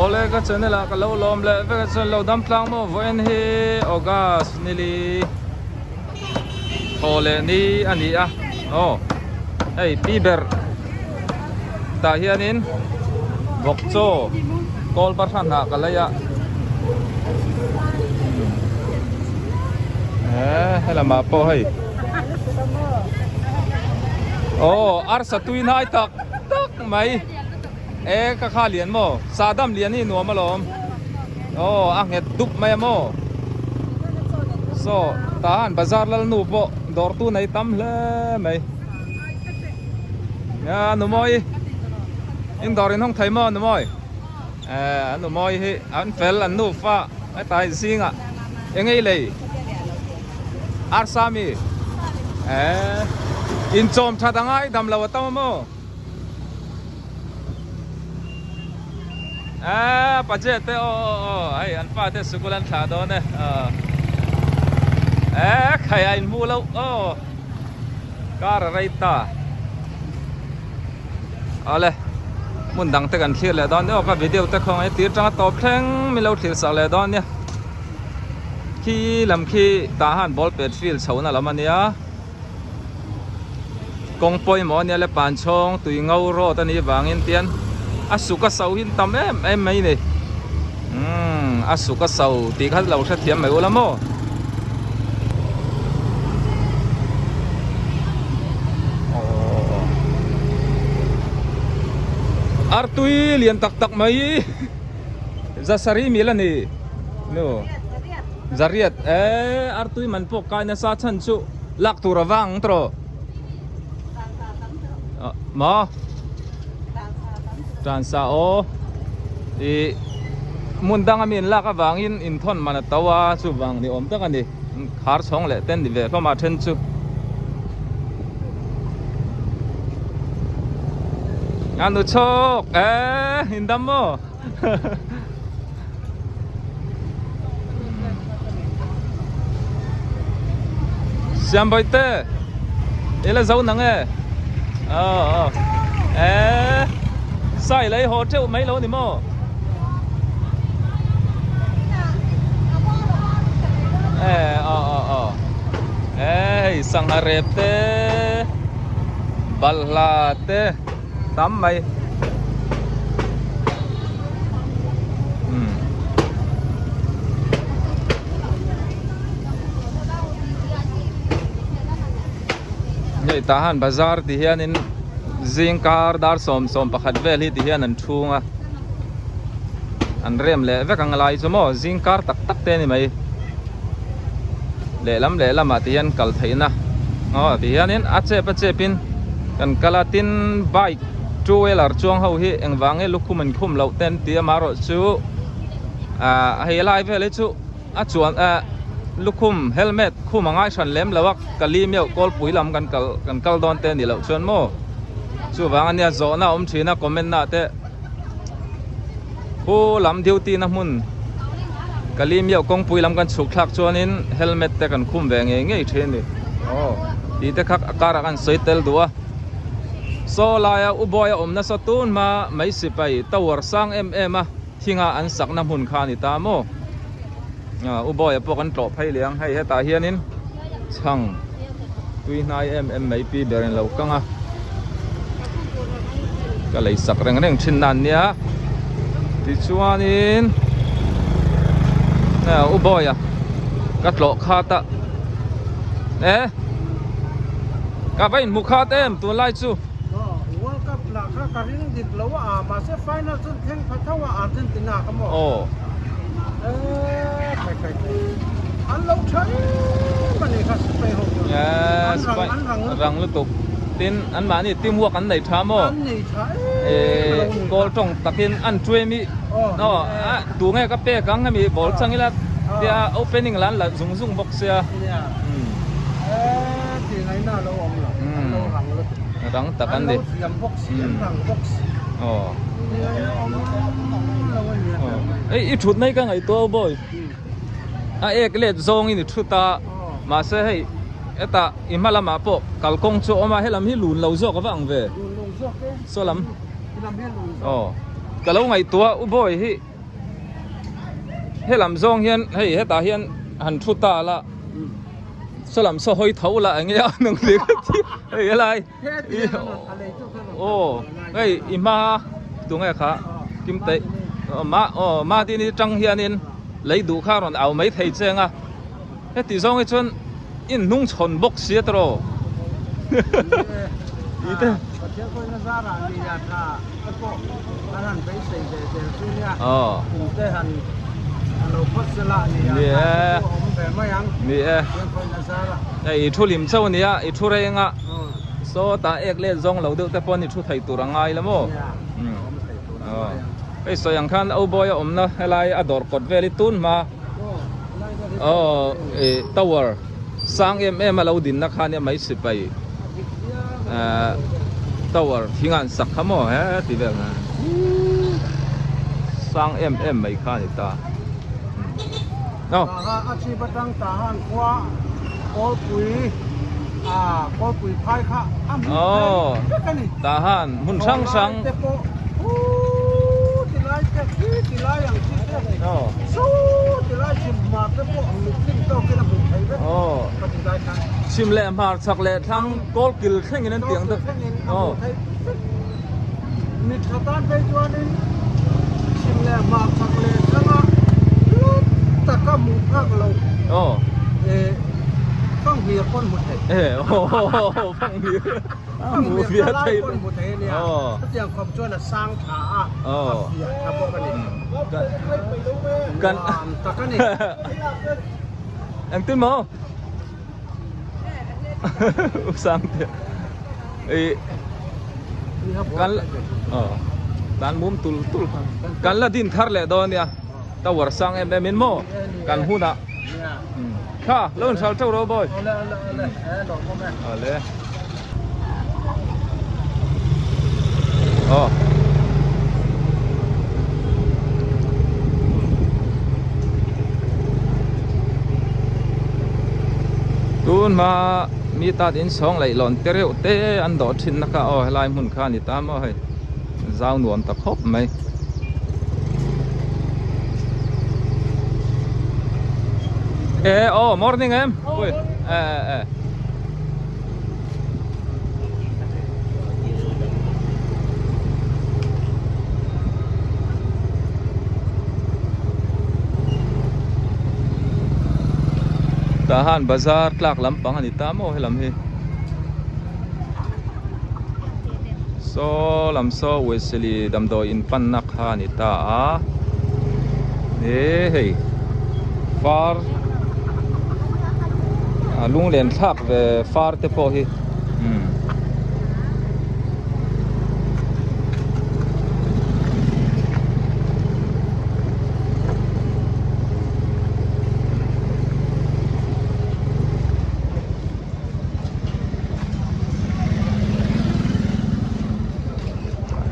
Awle ka channel ah ka lo lawm leh vek a chuan lo dam tlang maw vawiin hi August nili thaw leh ni a ni a aw hei pi ber tah hianin vawk chaw kawl pahra hnah ka lei a eh helamah pawh hei aw arsa tui hnai tak tak mai. E ka kha lian maw? Sahdam lian hi nuam alawm. Aw a nghet dup mai a maw? Saw tahan bazar lal nu pawh dawrtu nei tam hle mai. Nia nu mawi in dawr in hawng thei maw nu mawi? E an nu mawi hi an fel an nufa hetlai zingah eng ei lei? Arsa mi? E inchawm that a ngai dam lo a tam a maw? Ah paje te aw aw aw hei an fa te sikul an thlah dawn e eh khai a inhmu lo aw kar a rei ta awle hmun dang te kan thlir leh dawn nia aw ka video te khawngaih a tir tanga tawp thleng min lo thlir sak leh dawn nia khi lam khi tah han ball pet field chho na lam a nia. Kawng pawimawh ania le Panchhawng tui ngo road a nih vangin tian a suk a so hi an tam em em mai ni umm a suk a so tih kha lo hrethiam mai ula maw. Artui lian tak tak mai zasarih mil a ni nu. Zariat e artui man pawh kai nasa chhan chu lak tur a vang tawh maw tansa aw ih hmun danga mi an lak avangin inthawn man a to a chuvang ni awm tak a ni khar chhawng leh te an ni ve hlawm a then chu a nu chhawk e in dam maw. Siam bawi te ila zo nang e aw aw e sai lei haw teuh mai lo ni maw e aw aw aw e hei sangha rep te balhla te. Tam mai. Umm. Hei tah han bazar ti hianin zingkar dar 11 vel hi ti hian an thung a an rem leh vek ang lai chu maw zingkar tak tak te a ni mai lehlam lehlamah ti hian kal theihna aw ti hianin a chep a chepin kan kal a tin bike two wheeler chuang ho hi engvang nge lukhum an khum loh te an ti a amaherawhchu ah hei lai vel hi chu a chuan ah lukhum helmet khum a ngai hran lem lo a ka li meuh kawlpui lam kan kal kan kal dawn te a nih loh chuan maw chuvang ania zawhna a awm thin a comment na te. Khu lam duty na hmun Kalimiau kawngpui lam kan chhuk thlak chuanin helmet te kan khum ve ngei ngei thin a ni. Aw tih te kha a karah kan sawi tel duh a. Saw laia U Bawi a awm nasa tun hma mai sipai tower sang em em a thinga an sakna hmun kha a ni ta maw. U Bawi pawh kan tlawh phei leh ang hei hetah hianin chhang tui hnai em em mai pi ber in lo kang a ka lei sak reng reng thin na an nia tichuanin U Bawi ka tlawh khat a e ka va inhmu khat em tunlai chu. World Cup lah kha ka ring dik lo a mahse final chuan thleng pha tho a Argentina kha maw eee khai khai an lo tha em a ni kha Spain ho chu an rang an rang lutuk rang lutuk tin an mahni team work an nei tha maw an nei tha em a lo ni kha goal tawng takin an tuai mi aw tu nge ka pek ang hemi ball chang ila tia opening la an la zung zung bawk sia nia eee tih ngaihna a lo awm lo an lo rang lutuk rang tak an ni an lo thiam bawk si an rang bawk si aw tih ngaihna awm lo a nia ei i thut mai ka ngaihtuah boy a ek let zawngin i thut a mahse hei hetah i hma lamah pawh kalkawng chu a awm a helam hi lun lo zawk a va ang ve lun lo zawk e saw lam helam hi a lun zawk aw ka lo ngaihtuah u boy hi. Helam zawng hian hei hetah hian han thu ta la saw lam saw hawi tho la eng nge a nung leh ka ti hei helai aw hei i hma tunge kha kim teih ma aw ma dini tang hianin lei duh kha a rawn au mai thei che ang a heti zawng hi chuan in hnung chhawn bawk si a tawrh tih te. Ni e ni e hei i thu lim chauh a nia i thu reng a sawtah ek let zawng lo deuh te pawn i thu thei tur a ngai la maw hei sawi ang khan Oboy a awmna helai a dawr kawt vel hi tun hma aw ih tower sang em em a lo dinna kha nia mai sipai eh tower thing an sak kha maw he ti vel kha sang em em mai kha a ni ta aw. Taha a chhip atang Tahan khua kawlpui ah kawlpui phai kha a hmuh theih vek a ni. Tahan hmun hrang hrang. Te pawh huu ti lai te khi ti lai ang chi te saw ti lai chhim hmar te pawh mitling tawkin a hmuh theih vek ka ti lai khan. Chhim leh hmar chhak leh thlang kawlkil thlengin an tiang deuh. Kawlkil thlengin a hmuh theih vek. Mit tha tan phei chuanin chhim leh hmar chhak leh thlanga lut taka hmuh phak lo eh fanghmir pawn hmu thei. Fanghmir tha lai pawn hmu thei a nia. Chutiang khawp chuan a sang tha a, a fiah tha bawk a ni. Nuam tak a ni. Engtin maw? Sangte ei kan oh tan mum tul tul kha kan la din thar leh dawn nia tower sang em em in maw kan hunah kha lo in hral teuh ro boy ale oh Tun hma mi tat in sawng leh lawn te reuh te an dawh thin na kha aw helai hmun kha a ni ta maw hei zau nuam ta khawp mai. E aw morning em pui e e e. Tah han bazar tlak lampang a ni ta maw helam hi saw lam saw Wesley damdawi in panna kha a ni ta a he hei far a lunglen thlak ve far te pawh hi umm.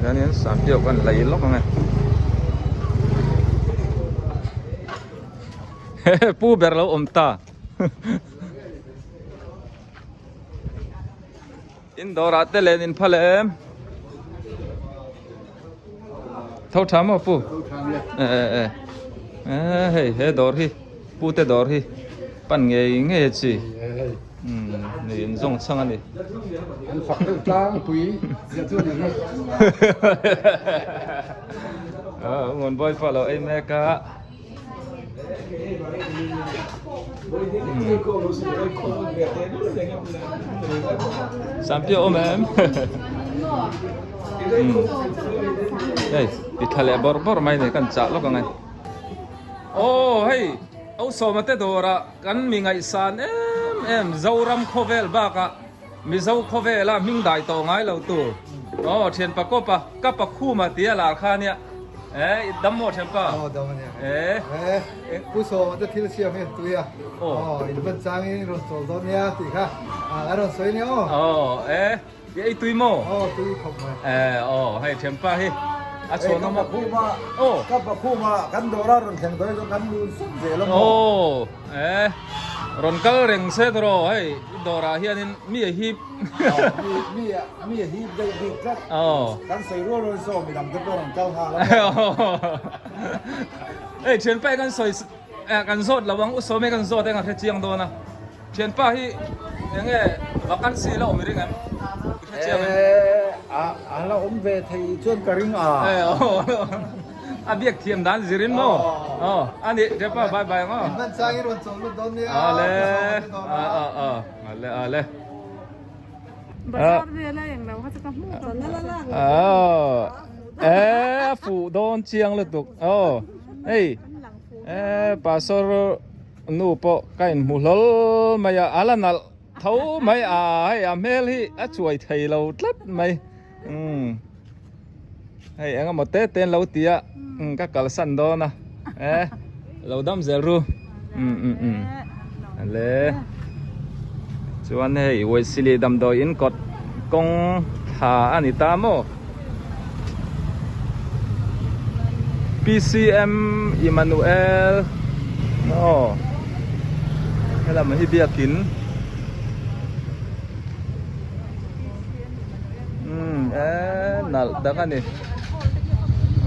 Hianin sahpiau kan lei lawk ang e hehe pu ber lo awm ta in dawrah te len in phal em tho tha maw pu e e e e hei he dawr hi pu te dawr hi pan ngei ngei a chi umm nei in zawng chhang a ni an fak deuh tlangpui zia chu ni hi a ngun boy pawh a lo ei mek a. Sampiau awm em hei ti tha leh bawrh bawrh mai nei kan chah lawk ang e aw hei Osawma te dawrah kan mi ngaihsan em em Zoram khawvel bakah Mizo khawvela hming dai tawh ngai lo tur aw thianpa kawpa ka pakhuma tia lar kha ania eh dam maw thianpa aw dam ania eh eh pu sawma te thil siam hi an tui a aw in van changin rawn chawl dawn nia tih kha a rawn sawi ania aw aw eh i ei tui maw aw tui khawp mai eh aw hei thianpa hi a chhuan awm a ka pakhuma ka pakhuma kan dawra rawn thleng dawn chuan kan lun sup zel a maw aw eh. Rawn kal reng se tawh hei i dawrah hianin mi a hip. Mi mi a hip deuh bik tlat. Kan sawi rual rual saw midang te pawh rawn kal nghal a. Hei thianpa hi kan sawi kan zawt lo ang u sawm hi kan zawt eng a hre chiang dawn a. Thianpa hi enge vacancy la awm i ring em? I hre chiang em? A la awm ve thei chuan ka ring a. A biak thiam dan zirin maw? Aw a ni thianpa bye bye ang aw. Hman chang i rawn chawlh lut dawn nia. Ale a a a ale ale. Bazar vela eng lo kha chu ka hmuh ka hmuh a. Aw e a fuh dawn chiang lutuk aw hei e pastor nu pawh ka inhmu hlawl mai a a la nalh tho mai a hei a hmel hi a chuai thei lo tlat mai umm hei eng emaw te te an lo ti a ka kalsan dawn a e lo dam zel ru umm umm umm ale chuan hei Wesley damdawi in kawt kawng thla a ni ta maw. PCM Emmanuel aw helam hi biakin umm eee nalh tak a ni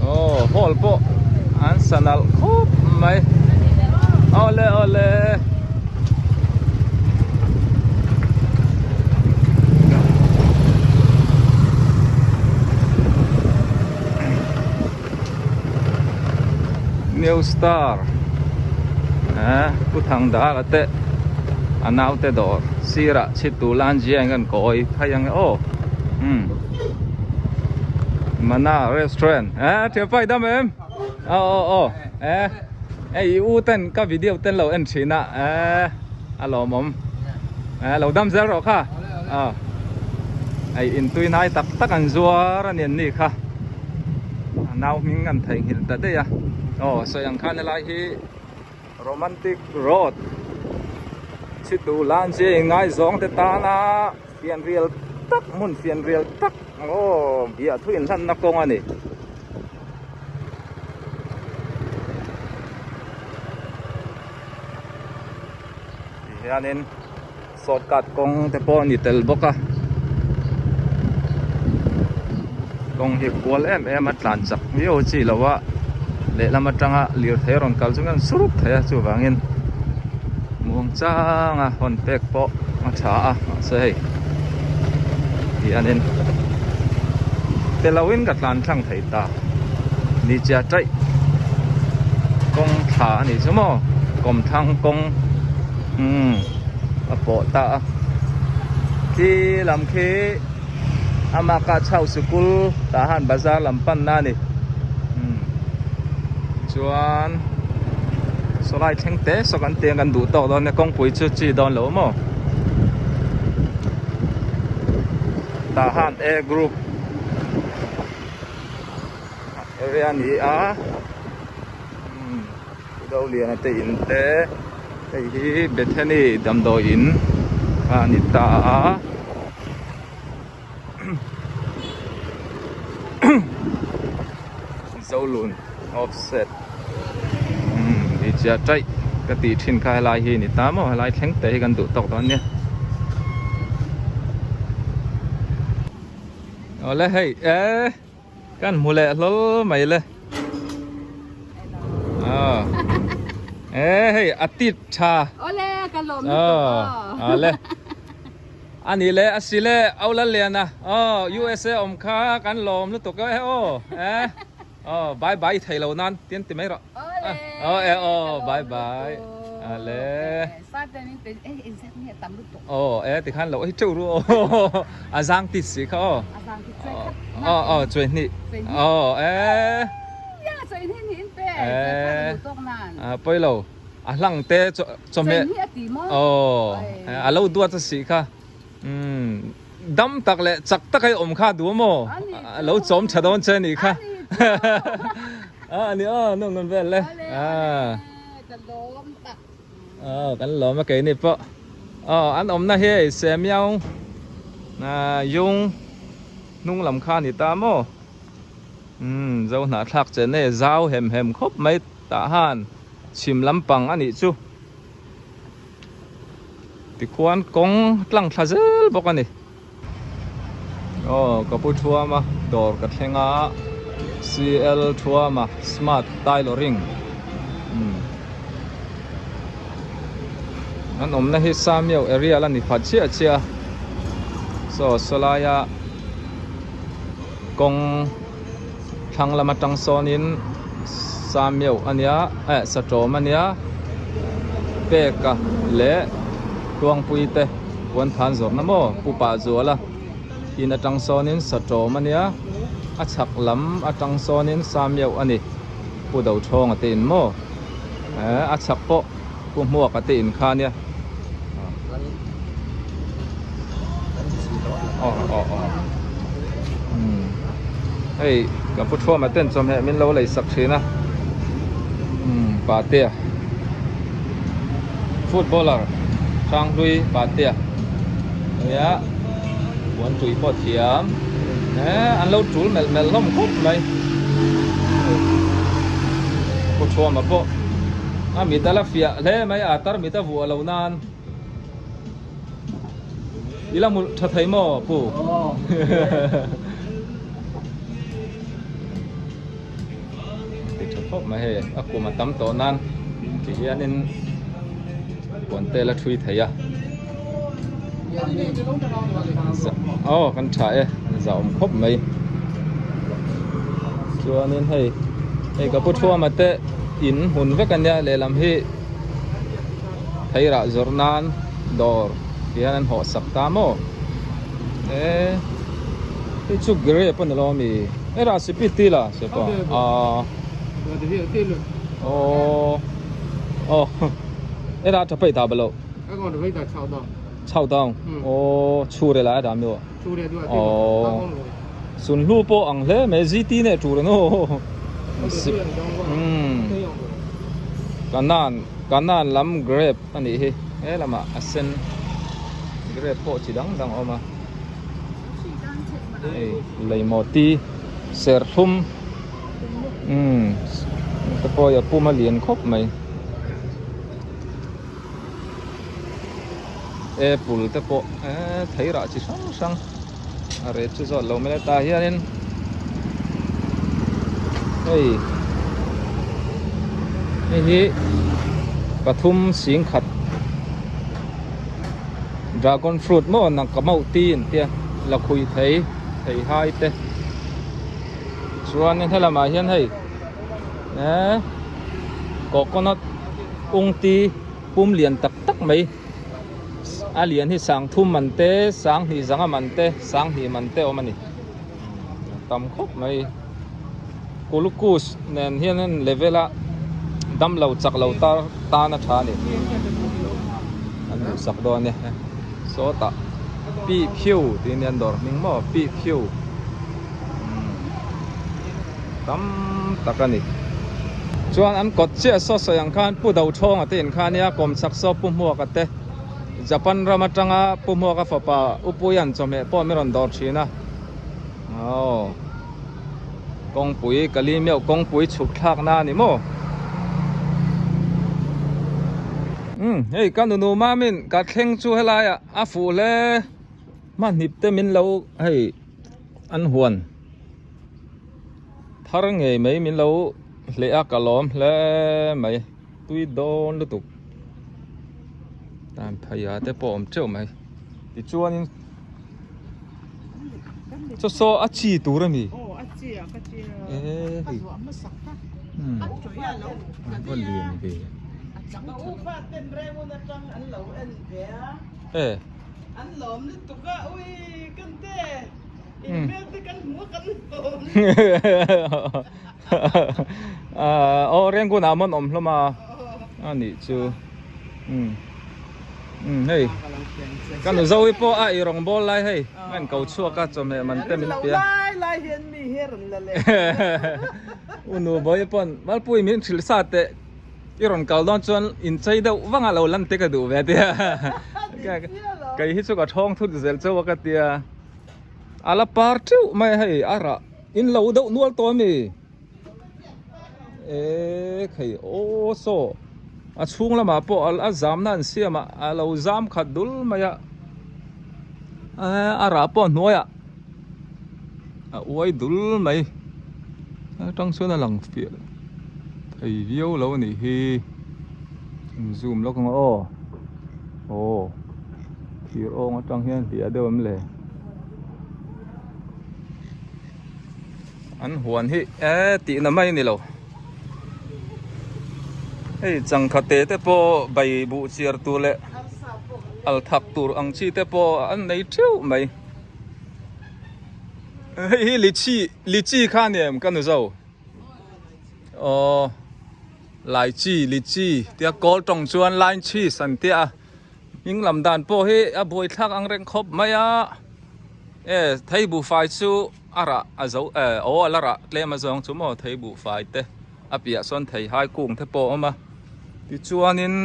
aw hall pawh an sa nalh khawp mai awle awle. New star eh pu thang dar a te a naute dawr sirah chhit tur lan zia in kan kawi phei ang e aw umm mana restaurant eh thianpa i dam em aw aw aw eh hei i u ten ka video ten lo en thin a eh a lawmawm eh lo dam zel rawh kha aw hei intui nai tak tak an zuar a ni an ni kha a nau hming an theihnghilh ta daih a aw sawi ang khan helai hi romantic road chhitu lan chi a ingaizawng te tana fianrial tak hmun fianrial tak aw biahthu inhlanna kawng a ni. Ti hianin shortcut kawng te pawh a ni tel bawk a kawng hi kual em em a tlan chak viau chi lo a lehlam atanga lirthei rawn kal chu nge an surup thei a chuvangin muang changa hawn pek pawh a tha a mahse hei hianin pe loin ka tlan thlang thei ta ni chia taih kawng thla a nih chu maw kawmthlang kawng umm a pawh ta a khi lam khi ama kah chho sikul tah han bazar lam panna a ni umm chuan sawlai thleng te saw kan ti ang kan duh tawk dawn nia kawngpui chu chi dawn lo maw tah han a group area a ni a umm do lian te in te hei hi Bethany damdawi in a ni ta a. Zolun offset umm ti chiah taih ka tih thin kha helai hi ni ta maw helai thleng te hi kan duh tawk dawn nia awle hei eh kan hmu leh hlawl mai le ah eh hei a tit tha awle ka lawm lutuk aw awle. A ni le, a si le, Au Lalliana, aw USA awm kha kan lawm lutuk e aw, eh, aw bye bye i thei lo nan tin ti mai rawh. Aw e aw bye bye, a le. Aw e tikhan lo hi teuh ru aw, a zang tit si kha aw. Aw aw chuai hnih, aw e. Eh, pawi lo. A hlang te chawhmeh aw a lo duat a sih kha umm dam tak leh chak tak a i awm kha a duh a maw a lo chawm tha dawn che a nih kha a ni aw nuam nuam vel le aw kan lawm a keini pawh aw an awmna hi hei semiau yung hnung lam kha a ni ta maw umm zo hnahthlak che nge zau hem hem khawp mai tah han. Chhim lampang a nih chu. Tikhuan kawng tlang thla zel bawk a ni. Aw ka pu Thuama dawr ka thleng a CL Thuama smart tailoring umm an awmna hi Samiau area la ni pha chiah chiah a saw sawlaia kawng thlang lam atang sawnin Samiau a nia eh Satawm a nia Peka leh Tuangpui te puan than zawrhna maw Pu Pah Zuala in atang sawnin Satawm a nia a chhak lam atang sawnin Samiau a ni Pu Dothawng a te in maw eh a chhak pawh Pu Hmuak a te in kha nia aw aw aw umm hei ka pu Thuama ten chawhmeh min lo lei sak thin a umm Patea footballer Hranghlui Patea nia puan tui pawh thiam eh an lo tul melh melh hlawm khawp mai pu Thuama pawh a mit a la fiah hle mai a tarmit a vuah lo nan. I la hmu tha thei maw pu? Ti tha khawp mai hei a kum a tam tawh nan ti hianin puan te la thui thei a aw kan tha e za awm khawp mai chuanin hei hei ka pu Thuama te in hmun vek ania lehlam hi. Theirah zawrh nan dawr ti hian an hawh sak ta maw e hei chu grape a ni lo ami e rah sipi ti la se pawh ah aw aw e rah tha phei ta balo chau dang aw chhu re lai a dah mi aw aw sunhlu pawh ang hle mai gt neh tur an aw umm kanan kanan lam grape a nih hi he lamah a sen grape pawh chi dang dang a awm a hei leimaw ti serthlum umm te pawh hi a pum a lian khawp mai. Apple te pawh eee thei rah chi hrang hrang a rate chu zawt lo mai a tah hianin hei hei hi pathum sing khat dragon fruit maw nang ka mauh ti an tia lakhuih thei thei hai te chuanin helamah hian hei eee coconut ung ti pum lian tak tak mai a lian hi sang thum man te sang hnih zanga man te sang hnih man te awm a ni tam khawp mai glucose nen hian an level a damlo chak lo tar tan a tha a ni an duhsak dawn a nia sawtah pi phiu tih ania an dawr hming maw pi phiu tam tak a ni. Chuan an kawt chiah saw sawi ang khan Pu Dothawng a te in kha ania kawmchhak saw Pu Hmuaka te Japan ram atanga Pu Hmuaka fapa Upuian chawhmeh pawh min rawn dawr thin a. Aw kawngpui kali meuh kawngpui chhuk thlak na a ni maw? Umm hei ka nunu mamin ka thleng chu helaiah a fuh hle hmanhip te min lo hei an huan. Thar ngei mai min lo hleh a ka lawm hle mai tui dawn lutuk tan phei ah te pawh awm teuh mai tichuanin saw saw a chi tur a ni e Aw Rengkun ah mawn awm hlawm a a nih chu umm umm hei ka nu zo hi pawh a ei rawng bawl lai hei a in ko chhuak a chawhmeh man te min pe a u nu bawi pawn Valpui min hrilh sa teh i rawn kal dawn chuan in chei deuh vang a lo lan te ka duh ve tia kei hi chu ka thawng thut zel chauh a ka tia. A la par teuh mai a hei a rah in lo deuh nual tawh a mi e khei aw saw. A chhung lamah pawh a zamna an siam a a lo zam khat dul mai a a rah pawh a hnuaiah a uai dul mai atang chuan a lang fiah thei viau lo a nih hi in zoom lawk ang aw aw thir awng atang hian hliah deuh em le an huan hi e tihna mai a ni lo hei changkha te te pawh bai buh chiar tur leh al thak tur ang chi te pawh an nei theuh mai hei hi lichi lichi kha a ni em ka nu zo aw laichi lichi tia kawl tawng chuan line cheese an tia a. Hming lam dan pawh hi a buaithlak ang reng khawp mai a e thei buhfai chu a rah a zo e aw a la rah tlem a zawng chu maw thei buhfai te a piah sawn thei hai kung te pawh a awm a tichuanin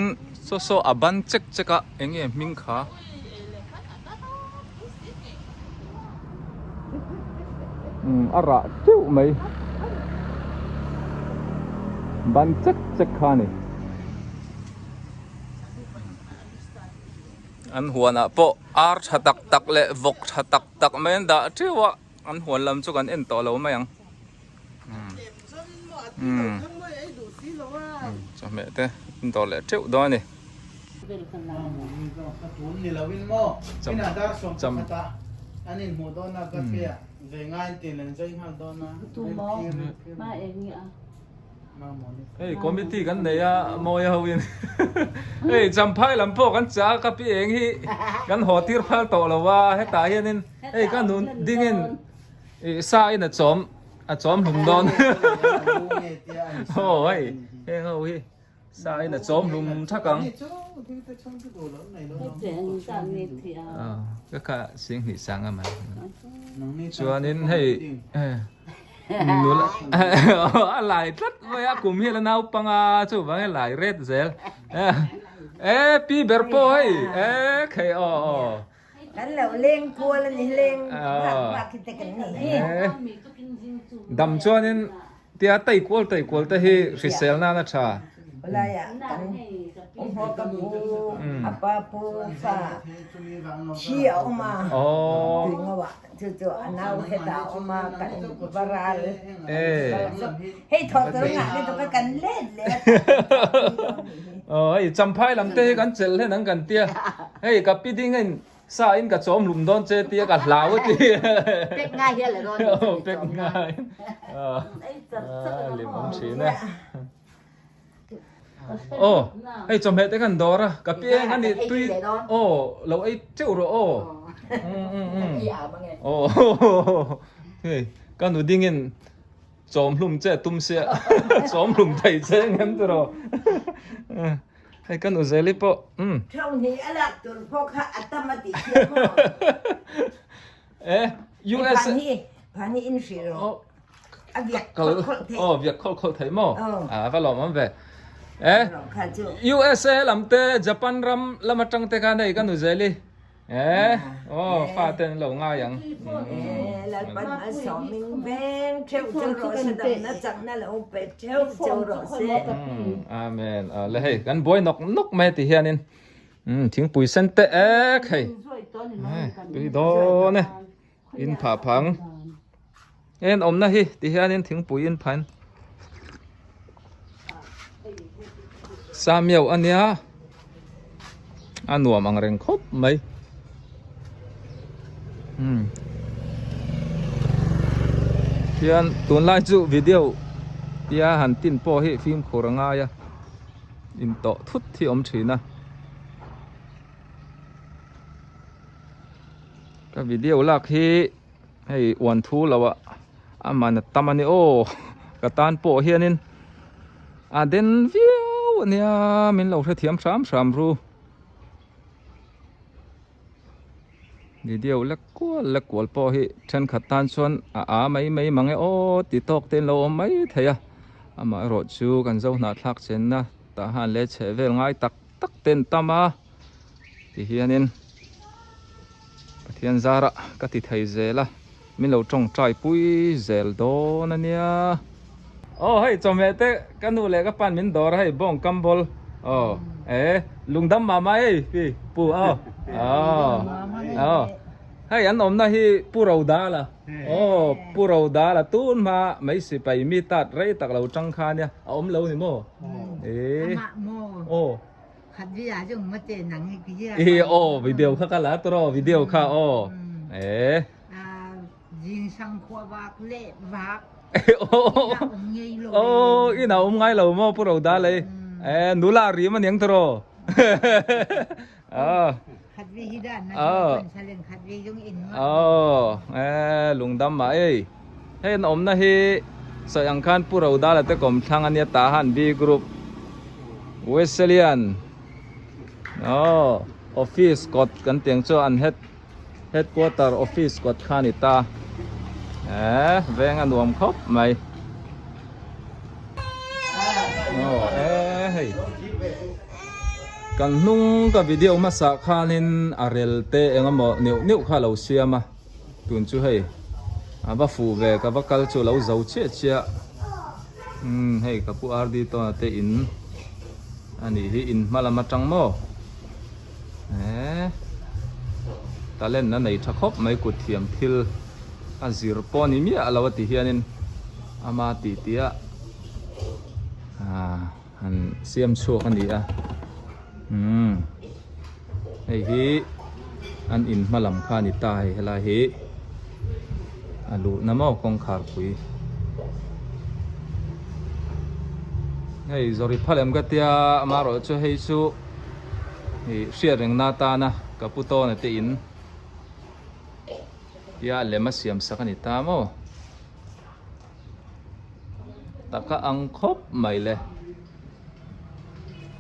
saw saw a ban chek chek a eng nge hming kha umm a rah teuh mai ban chek chek kha a ni. An huanah pawh ar tha tak tak leh vawk tha tak tak mai an dah teuh a an huan lam chu kan en tawh lo mai ang umm chawhmeh te an dawr leh teuh dawn a ni. Hei committee kan nei a mawi ho in hei champhai lam pawh kan chah a ka pi eng hi kan haw tir phal tawh lo a hetah hianin hei ka nun dingin ih sa in a chawm a chawm hlum dawn aw hei heng ho hi sa in a chawm hlum thak ang ka kha singhnih sang a mai chuanin hei. Nula a lai tlat mai a kum hi a la naupang a chuvang a lai ret zel e pi ber pawh hei e khei aw aw Kan lo leng kual a ni leng vak vak hi te kan ni hi. Dam chuanin tia tai kual tai kual te hi hrisel nan a tha. Palai ah kan um haw ka pu a pa pu fa thi a awm a tui ngo ah. Chu chu a nau hetah a awm a, kan va ral hei thawh tur ngah te chu ka kan let leh a Aw hei champhai lam te hi kan chelh hlen ang kan tia hei ka pi ding in sa in ka chawm hlum dawn che tia ka hlau a ti pek ngai hian le dawn pek ngai a lim awm thin e. Aw hei chawhmeh te khan dawr a ka piang a nih tui aw lo ei teuh rawh aw aw hei ka nu dingin chawm hlum che tum sia chawm hlum thei che ngem tur aw hei ka nu zeli pawh um Thau ni a lak tur pawh kha a tam a tih chiang maw e US Phan hi in hrilh rawh. A viak khawlh khawlh thei. Aw viak khawlh khawlh thei maw? A va lawm awm ve. E USA lam te Japan ram lam atang te khan hei ka nu zel i. E aw fa ten lo ngai ang. Lalpan a sawming veng theuh cheu rawh se damna chakna lo pe theuh cheu rawh se. Amen. Le hei kan buai nawk nawk mai ti hianin thingpui sen te ek hei. Tui dawn e. In phah phang. En awmna hi ti hianin thingpui in phain Samiau a nia a nuam ang reng khawp mai umm hian tunlai chu video tia han tin pawh hi fimkhur a ngai a intawh thut hi a awm thin a. Ka video lak hi hei uan thu lo ah a man a tam a ni aw ka tan pawh hianin a den viau a nia min lo hrethiam hram hram ru video lek kual lek kual pawh hi thenkhat tan chuan a a mai mai mang e aw ti tawk te in lo awm mai thei a amaherawh chu kan zo hnahthlak chenna tah han leh chheh vel ngai tak tak te an tam a. Ti hianin Pathian zarah ka ti thei zel a, min lo tawngtai pui zel dawn a nia. Aw hei chawhmeh te ka nu leh ka pan min dawr a hei bawng kam bawl Aw e lungdam mah mah ei pi pu aw aw aw hei an awmna hi pu Rodala aw pu Rodala tun hma mai sipai mi tat rei tak lo tang kha nia a awm lo ni maw e aw e aw video kha ka la tawh aw video kha aw e Aw in a awm ngai lo maw Pu Roda lei e nula rim aniang tawh aw aw e lungdam mah ei hei an awmna hi sawi ang khan Pu Roda la te kawmthlang ania tah han B group Wesleyan aw office kawt kan tiang chu an het Headquarter office kawt kha a ni ta. Eh, veng a nuam khawp mai. Oh, eh hei. Kan hnung ka video hmasa khanin a rel te engemaw neuh neuh kha lo siam a. Tun chu hei a va fuh ve ka va kal chu lo zo chiah chiah. Umm hei ka pu RD tawna te in a nih hi in hma lam atang maw. Eee talent a nei tha khawp mai kut thiam thil a zir pawh a ni miah lo a ti hianin ama tih tih a aaa han siam chhuak a ni a umm hei hi an in hma lam kha a ni ta hei helai hi a luhna maw kawngkhar pui hei zawri phal em ka tia amaherawhchu chu hei chu. Ih hriat rengna atana ka pu tawna te in tia lem a siam sak a ni ta maw taka ang khawp mai le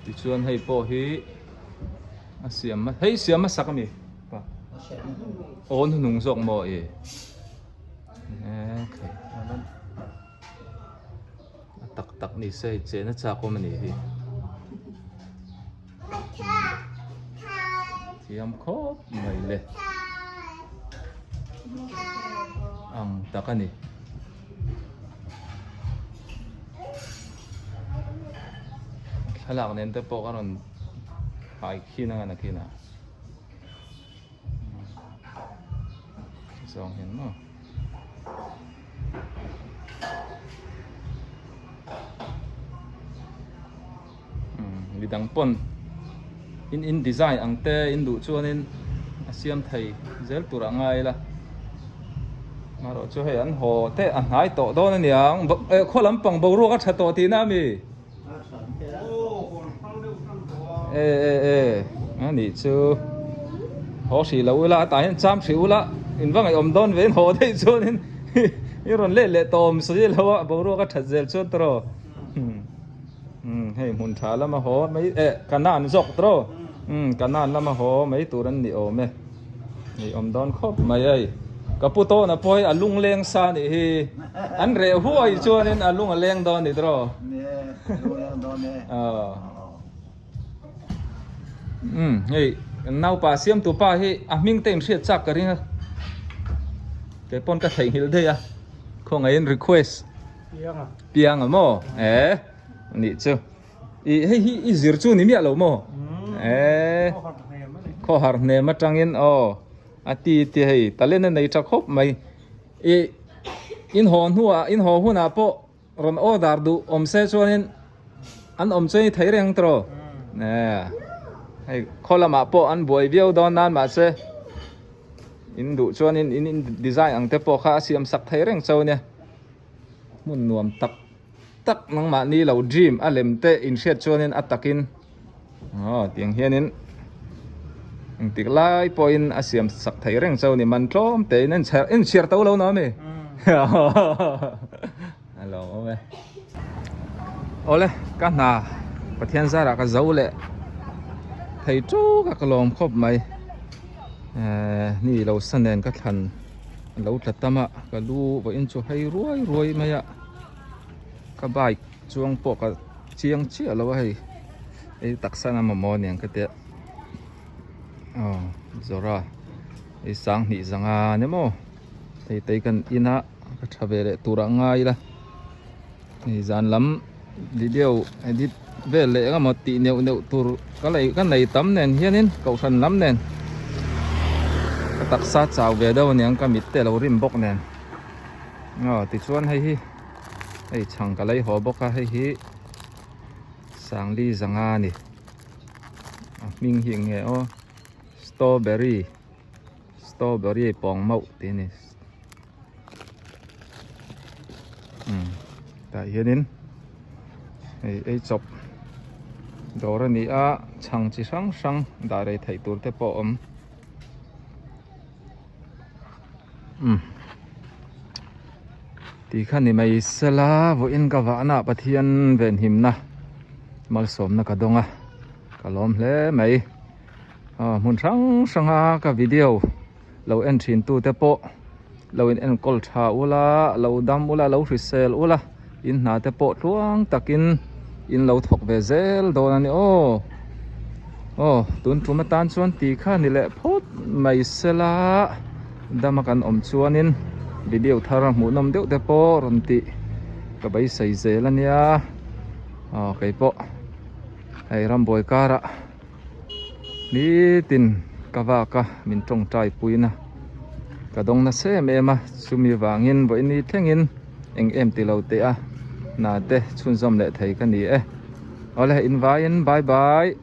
tichuan hei pawh hi a siam hei siam a sak a mi pa aw hnuhnung zawk maw i okay. A tak tak ni se hei chen a chak awm a nih hi. Thiam khawp mai le. Ang tak a ni. Thlalak nen te pawh ka rawn hai khin anga nakinah. Zawng hian maw. Midang pawn in in design ang te in duh chuanin a siam thei zel tur a ngai ila marawh chu hei an haw te a hnai tawh dawn a niang khaw lampang boruak a tha tawh tihna a mi. E e e a nih chu haw hrih lo ula tah hian cham hrih ula in va ngaihawm dawn ve in haw daih chuanin i rawn let leh tawh awm sawi lo a boruak a that zel chuan tawh hei hmun tha lama haw mai eh kanan zawk tawh kanan lama haw mai tur an ni awm e. Ni awm dawn khawp mai ei. Ka pu tawna pawh hi a lung leng sa nih hi. An reh huai chuanin a lung a leng dawn ni tawh. Ni lung leng dawn e. Umm hei naupa siamtu pa hi a hming te inhriat chak ka ring a. Kei pawn ka theihnghilh daih a. Khawngaihin request. Pianga. Pianga maw? Eh nih chu. I hei hi i zir chu ni miah lo maw? Eee khawhar hnem atangin aw a ti ti hei talent a nei tha khawp mai. I in haw hnuah in haw hunah pawh rawn order duh awm se chuanin an awm chuan i thei reng tawh. Eee hei khaw lamah pawh an buai viau dawn nan mahse in duh chuanin in in design ang te pawh kha a siam sak thei reng chauh ania hmun nuam tak. tak nangmahni lo dream a lem te inhriat chuanin a takin aw tiang hianin engtik lai pawhin a siam sak thei reng chauh a ni man tlawm te in en chhiar to lo no ami a lo awm e awle ka hna Pathian zarah ka zo leh thei tuk a ka lawm khawp mai eh ni lo sa nen ka thlan lo tla tam a ka lu vawiin chu hei ruai ruai mai a. Ka bike chuang pawh ka chiang chiah lo a hei hei taksa na mamawh aniang ka tia aw zawra hei sanghnih zanga ni maw hei te hi kan in a ka tha ve leh tur ah ngai ila hei zan lam video edit. vel leh eng emaw tih neuh neuh tur ka lei ka nei tam nen hianin kohhran lam nen ka taksa chau ve deuh aniang ka mit te lo rim bawk nen aw tichuan hei hi hei chhang ka lei haw bawk a hei hi sangli zanga a ni a hming hi eng nge aw strawberry strawberry pawng mauh tih a ni. Umm tah hianin hei ei chawp dawr a ni a chhang chi hrang hrang dah rei theih tur te pawh a awm umm ti kha ni mai sela vawiin ka vahna Pathian venhimna malsawmna ka dawng a ka lawm hle mai aw hmun hrang hrang a ka video. Lo en thin tu te pawh lo in enkawl tha ula, lo dam ula, lo hrisel ula, in hna te pawh tluang takin in lo thawk ve zel dawn a ni aw. Aw, tun tum atan chuan ti kha ni leh phawt mai sela, dama kan awm chuanin video thar hmuhnawm deuh te pawh rawn tih ka beisei zel a nia. Aw, keipawh hei rambuai karah. Nitin ka vak a min tawngtai puina ka dawng nasa em em a chumi vangin vawiin ni thlengin eng em ti lo teh a hna te chhunzawm leh thei ka ni e awle invaiin bye bye.